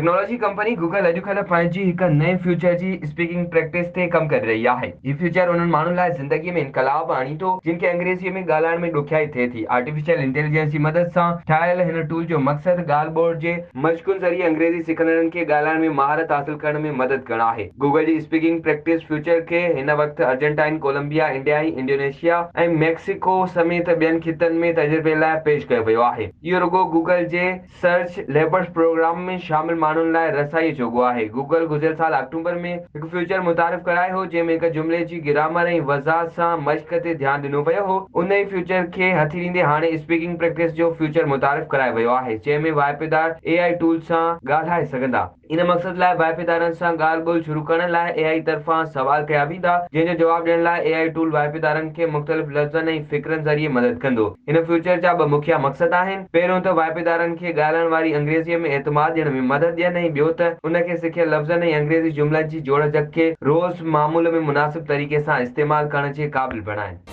Technology company Google اڄڪلهه پنهنجي هڪ نئين فيوچر جي اسپيڪنگ پريڪٽس تي ڪم ڪري رهي آهي. هي فيوچر انهن ماڻهن لاء زندگي ۾ انقلاب آڻيندو جن کي انگريزي ۾ ڳالهائڻ ۾ ڏکيائي ٿئي ٿي. آرٽيفيشل انٽيليجنس جي مدد سان ٺاهيل هن ٽول جو مقصد ڳالهه ٻولهه جي مشقن ذريعي انگريزي سکندڙن کي ڳالهائڻ ۾ مهارت حاصل ڪرڻ ۾ مدد ڪرڻ آهي. گوگل جي اسپيڪنگ پريڪٽس فيوچر کي هن وقت Argentina, Colombia, India ۽ Indonesia ۽ Mexico سميت ٻين خطن ۾ تجربي لاء پيش ڪيو ويو آهي. اهو رڳو گوگل جي سرچ ليبرز پروگرام ۾ شامل ماڻهن لاء رسائيء جوڳو آهي. گوگل گذريل سال آڪٽوبر ۾ هڪ فيوچر متعارف ڪرايو هو، جنهن ۾ هڪ جملي جي گرامر ۽ وضاحت سان مشق تي ڌيان ڏنو ويو هو. ان ئي فيوچر کي هٿي ڏيندي هاڻي اسپيڪنگ پريڪٽس جو فيوچر متعارف ڪرايو ويو آهي، جنهن ۾ واهپيدار اي آء ٽول سان ڳالهائي سگهندا. ان مقصد لاء واهپيدارن سان ڳالهه ٻولهه شروع ڪرڻ لاء اي آء طرفان سوال ڪيا ويندا، جنهن جو جواب ڏيڻ لاء اي آء ٽول واهپيدارن کي مختلف لفظن ۽ فقرن ذريعي مدد ڪندو. هن فيوچر جا ٻه مکيه مقصد آهن، پهريون ته واهپيدارن کي ڳالهائڻ واري انگريزيء ۾ اعتماد ڏيڻ ۾ مدد ڏين ۽ ٻيو ته ان کي سکيل لفظن ۽ انگريزي جملن جي جوڙجڪ کي روز معمول ۾ مناسب طريقي سان استعمال ڪرڻ جي قابل بڻائين.